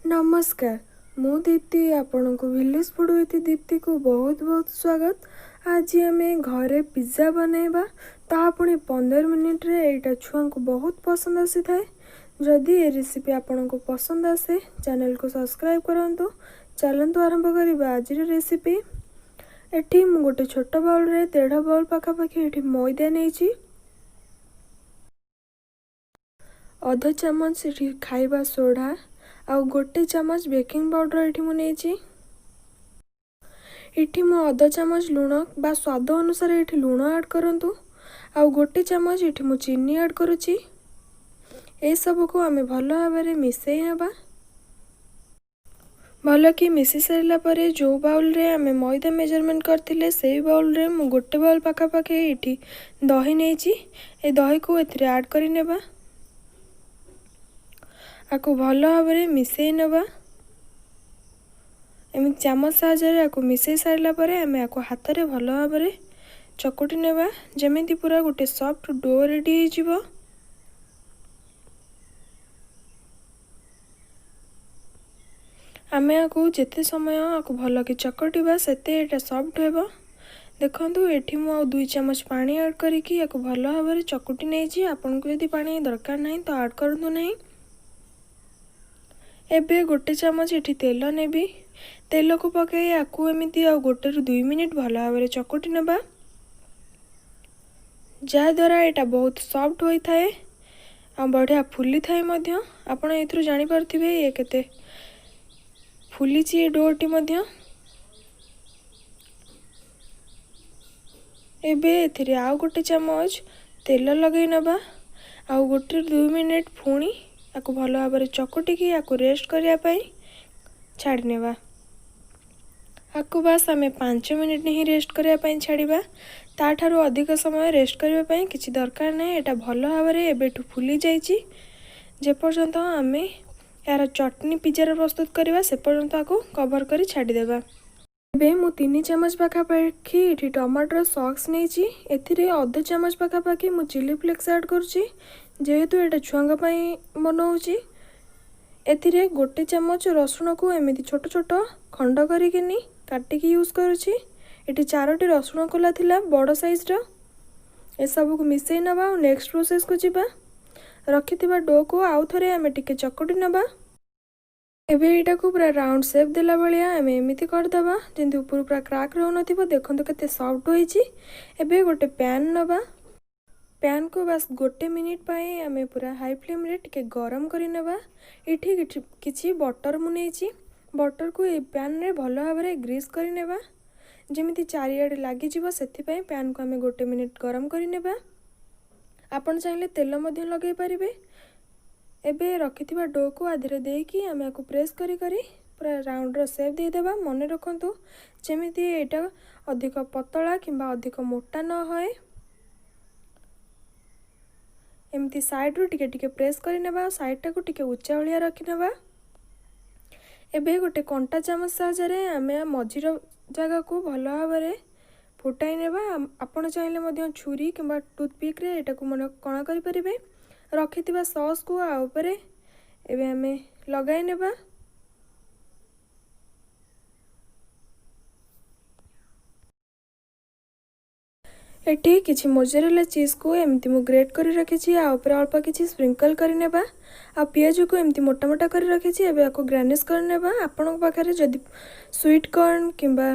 ନମସ୍କାର, ମୁଁ ଦୀପ୍ତି। ଆପଣଙ୍କୁ ଭିଲେଜ ଫୁଡ଼୍ ୱିଥ୍ ଦୀପ୍ତିକୁ ବହୁତ ବହୁତ ସ୍ୱାଗତ। ଆଜି ଆମେ ଘରେ ପିଜ୍ଜା ବନେଇବା, ତାହା ପୁଣି 15 ମିନିଟ୍ରେ। ଏଇଟା ଛୁଆଙ୍କୁ ବହୁତ ପସନ୍ଦ ଆସିଥାଏ। ଯଦି ଏ ରେସିପି ଆପଣଙ୍କୁ ପସନ୍ଦ ଆସେ, ଚ୍ୟାନେଲକୁ ସବସ୍କ୍ରାଇବ୍ କରନ୍ତୁ। ଚାଲନ୍ତୁ ଆରମ୍ଭ କରିବା ଆଜିର ରେସିପି। ଏଠି ମୁଁ ଗୋଟେ ଛୋଟ ବାଉଲରେ ଦେଢ଼ ବାଉଲ ପାଖାପାଖି ଏଠି ମଇଦା ନେଇଛି। ଅଧ ଚାମଚ ଏଠି ଖାଇବା ସୋଢ଼ା ଆଉ ଗୋଟେ ଚାମଚ ବେକିଂ ପାଉଡ଼ର ଏଠି ମୁଁ ନେଇଛି। ଏଠି ମୁଁ ଅଧ ଚାମଚ ଲୁଣ ବା ସ୍ୱାଦ ଅନୁସାରେ ଏଠି ଲୁଣ ଆଡ଼୍ କରନ୍ତୁ ଆଉ ଗୋଟେ ଚାମଚ ଏଠି ମୁଁ ଚିନି ଆଡ଼୍ କରୁଛି। ଏସବୁକୁ ଆମେ ଭଲ ଭାବରେ ମିଶାଇ ନେବା। ଭଲକି ମିଶି ସାରିଲା ପରେ, ଯେଉଁ ବାଉଲରେ ଆମେ ମଇଦା ମେଜରମେଣ୍ଟ କରିଥିଲେ, ସେଇ ବାଉଲରେ ମୁଁ ଗୋଟେ ବାଉଲ ପାଖାପାଖି ଏଠି ଦହି ନେଇଛି। ଏ ଦହିକୁ ଏଥିରେ ଆଡ଼୍ କରିନେବା। ଆକୁ ଭଲ ଭାବରେ ମିଶାଇ ନେବା। ଏମିତି ଚାମଚ ସାହାଯ୍ୟରେ ଆକୁ ମିଶାଇ ସାରିଲା ପରେ ଆମେ ଆକୁ ହାତରେ ଭଲ ଭାବରେ ଚକୁଟି ନେବା, ଯେମିତି ପୁରା ଗୋଟେ ସଫ୍ଟ do ready ହେଇଯିବ। ଆମେ ଆକୁ ଯେତେ ସମୟ ଆକୁ ଭଲକି ଚକଟିବା, ସେତେ ଏଇଟା ସଫ୍ଟ ହେବ। ଦେଖନ୍ତୁ, ଏଠି ମୁଁ ଆଉ 2 ଚାମଚ ପାଣି ଆଡ଼୍ କରିକି ୟାକୁ ଭଲ ଭାବରେ ଚକୁଟି ନେଇଛି। ଆପଣଙ୍କୁ ଯଦି ପାଣି ଦରକାର ନାହିଁ ତ ଆଡ଼୍ କରନ୍ତୁ ନାହିଁ। ଏବେ ଗୋଟେ ଚାମଚ ଏଠି ତେଲ ନେବି। ତେଲକୁ ପକାଇ ଆକୁ ଏମିତି ଆଉ 1ରୁ 2 ମିନିଟ୍ ଭଲ ଭାବରେ ଚକୁଟି ନେବା, ଯାହାଦ୍ୱାରା ଏଇଟା ବହୁତ ସଫ୍ଟ ହୋଇଥାଏ ଆଉ ବଢ଼ିଆ ଫୁଲିଥାଏ ମଧ୍ୟ। ଆପଣ ଏଥିରୁ ଜାଣିପାରୁଥିବେ ଇଏ କେତେ ଫୁଲିଛି ଏ ଡୋଟି ମଧ୍ୟ। ଏବେ ଏଥିରେ ଆଉ ଗୋଟେ ଚାମଚ ତେଲ ଲଗାଇ ନେବା ଆଉ 1ରୁ 2 ମିନିଟ୍ ପୁଣି ଆକୁ ଭଲ ଭାବରେ ଚକୁଟିକି ଆକୁ ରେଷ୍ଟ କରିବା ପାଇଁ ଛାଡ଼ି ନେବା। ଆକୁ ବାସ୍ ଆମେ 5 ମିନିଟ୍ ହିଁ ରେଷ୍ଟ କରିବା ପାଇଁ ଛାଡ଼ିବା। ତାଠାରୁ ଅଧିକ ସମୟ ରେଷ୍ଟ କରିବା ପାଇଁ କିଛି ଦରକାର ନାହିଁ। ଏଇଟା ଭଲ ଭାବରେ ଏବେଠୁ ଫୁଲି ଯାଇଛି। ଯେପର୍ଯ୍ୟନ୍ତ ଆମେ ଏହାର ଚଟଣି ପିଜ୍ଜାର ପ୍ରସ୍ତୁତ କରିବା, ସେ ପର୍ଯ୍ୟନ୍ତ ଆକୁ କଭର୍ କରି ଛାଡ଼ିଦେବା। ଏବେ ମୁଁ 3 ଚାମଚ ପାଖାପାଖି ଏଠି ଟମାଟୋର ସକ୍ସ ନେଇଛି। ଏଥିରେ ଅଧ ଚାମଚ ପାଖାପାଖି ମୁଁ ଚିଲି ଫ୍ଲେକ୍ସ ଆଡ଼୍ କରୁଛି, ଯେହେତୁ ଏଇଟା ଛୁଆଙ୍କ ପାଇଁ ବନାଉଛି। ଏଥିରେ ଗୋଟେ ଚାମଚ ରସୁଣକୁ ଏମିତି ଛୋଟ ଛୋଟ ଖଣ୍ଡ କରିକିନି କାଟିକି ୟୁଜ୍ କରୁଛି। ଏଠି ଚାରୋଟି ରସୁଣ କୋଲା ଥିଲା ବଡ଼ ସାଇଜ୍ର। ଏସବୁକୁ ମିଶାଇ ନେବା ଆଉ ନେକ୍ସଟ ପ୍ରୋସେସ୍କୁ ଯିବା। ରଖିଥିବା ଡୋକୁ ଆଉ ଥରେ ଆମେ ଟିକେ ଚକୁଟି ନେବା। ଏବେ ଏଇଟାକୁ ପୁରା ରାଉଣ୍ଡ ସେପ୍ ଦେଲା ଭଳିଆ ଆମେ ଏମିତି କରିଦେବା, ଯେମିତି ଉପରୁ ପୁରା କ୍ରାକ୍ ରହୁନଥିବ। ଦେଖନ୍ତୁ କେତେ ସଫ୍ଟ ହୋଇଛି। ଏବେ ଗୋଟେ ପ୍ୟାନ୍ ନେବା। ପ୍ୟାନ୍କୁ ବାସ୍ ଗୋଟେ ମିନିଟ୍ ପାଇଁ ଆମେ ପୁରା ହାଇ ଫ୍ଲେମ୍ରେ ଟିକେ ଗରମ କରିନେବା। ଏଠି କିଛି ବଟର୍ ମୁଁ ନେଇଛି। ବଟର୍କୁ ଏଇ ପ୍ୟାନ୍ରେ ଭଲ ଭାବରେ ଗ୍ରୀସ୍ କରିନେବା, ଯେମିତି ଚାରିଆଡ଼େ ଲାଗିଯିବ। ସେଥିପାଇଁ ପ୍ୟାନ୍କୁ ଆମେ ଗୋଟେ ମିନିଟ୍ ଗରମ କରିନେବା। ଆପଣ ଚାହିଁଲେ ତେଲ ମଧ୍ୟ ଲଗାଇ ପାରିବେ। ଏବେ ରଖିଥିବା ଡୋକୁ ଆଧିରେ ଦେଇକି ଆମେ ଆକୁ ପ୍ରେସ୍ କରି କରି ପୁରା ରାଉଣ୍ଡର ସେପ୍ ଦେଇଦେବା। ମନେ ରଖନ୍ତୁ, ଯେମିତି ଏଇଟା ଅଧିକ ପତଳା କିମ୍ବା ଅଧିକ ମୋଟା ନ ହୁଏ। ଏମିତି ସାଇଡ଼ରୁ ଟିକେ ଟିକେ ପ୍ରେସ୍ କରିନେବା ଆଉ ସାଇଡ଼ଟାକୁ ଟିକେ ଉଚ୍ଚା ଭଳିଆ ରଖିନେବା। ଏବେ ଗୋଟେ କଣ୍ଟା ଚାମଚ ସାହାଯ୍ୟରେ ଆମେ ମଝିର ଜାଗାକୁ ଭଲ ଭାବରେ ଫୁଟାଇ ନେବା। ଆପଣ ଚାହିଁଲେ ମଧ୍ୟ ଛୁରୀ କିମ୍ବା ଟୁଥପିକ୍ରେ ଏଇଟାକୁ ମନେ କଣା କରିପାରିବେ। ରଖିଥିବା ସସ୍କୁ ଆ ଉପରେ ଏବେ ଆମେ ଲଗାଇ ନେବା। ଏଠି କିଛି ମୋଜାରେଲା ଚିଜ୍କୁ ଏମିତି ମୁଁ ଗ୍ରେଟ୍ କରି ରଖିଛି। ଆ ଉପରେ ଅଳ୍ପ କିଛି ସ୍ପ୍ରିଙ୍କଲ୍ କରିନେବା। ଆଉ ପିଆଜକୁ ଏମିତି ମୋଟା ମୋଟା କରି ରଖିଛି। ଏବେ ଆକୁ ଗାର୍ନିଶ୍ କରିନେବା। ଆପଣଙ୍କ ପାଖରେ ଯଦି ସୁଇଟ୍ କର୍ନ କିମ୍ବା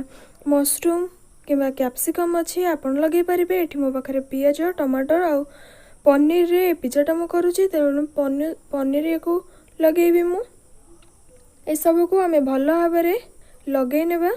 ମସରୁମ୍ କିମ୍ବା କ୍ୟାପ୍ସିକମ୍ ଅଛି, ଆପଣ ଲଗାଇ ପାରିବେ। ଏଠି ମୋ ପାଖରେ ପିଆଜ, ଟମାଟର ଆଉ ପନିରରେ ଏ ପିଜ୍ଜାଟା ମୁଁ କରୁଛି, ତେଣୁ ପନିରକୁ ଲଗାଇବି ମୁଁ। ଏସବୁକୁ ଆମେ ଭଲ ଭାବରେ ଲଗାଇ ନେବା।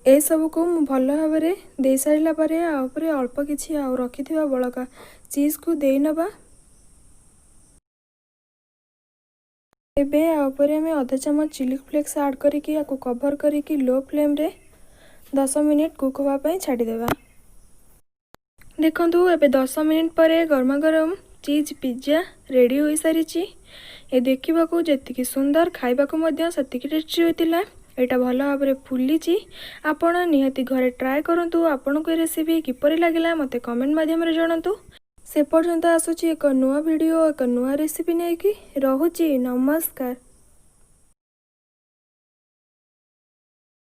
ଏସବୁକୁ ମୁଁ ଭଲ ଭାବରେ ଦେଇସାରିଲା ପରେ ଆ ଉପରେ ଅଳ୍ପ କିଛି ଆଉ ରଖିଥିବା ବଳକା ଚିଜ୍କୁ ଦେଇନେବା। ଏବେ ଆ ଉପରେ ଆମେ ଅଧ ଚାମଚ ଚିଲି ଫ୍ଲେକ୍ସ ଆଡ଼୍ କରିକି ଆକୁ କଭର୍ କରିକି ଲୋ ଫ୍ଲେମ୍ରେ 10 ମିନିଟ୍ କୁକ୍ ହେବା ପାଇଁ ଛାଡ଼ିଦେବା। ଦେଖନ୍ତୁ, ଏବେ 10 ମିନିଟ୍ ପରେ ଗରମା ଗରମ ଚିଜ୍ ପିଜ୍ଜା ରେଡ଼ି ହୋଇସାରିଛି। ଏ ଦେଖିବାକୁ ଯେତିକି ସୁନ୍ଦର, ଖାଇବାକୁ ମଧ୍ୟ ସେତିକି ଟେଷ୍ଟି ହୋଇଥିଲା। ଏଇଟା ଭଲ ଭାବରେ ଫୁଲିଛି। ଆପଣ ନିହାତି ଘରେ ଟ୍ରାଏ କରନ୍ତୁ। ଆପଣଙ୍କୁ ଏ ରେସିପି କିପରି ଲାଗିଲା, ମୋତେ କମେଣ୍ଟ ମାଧ୍ୟମରେ ଜଣାନ୍ତୁ। ସେ ପର୍ଯ୍ୟନ୍ତ ଆସୁଛି ଏକ ନୂଆ ଭିଡ଼ିଓ, ଏକ ନୂଆ ରେସିପି ନେଇକି। ରହୁଛି, ନମସ୍କାର।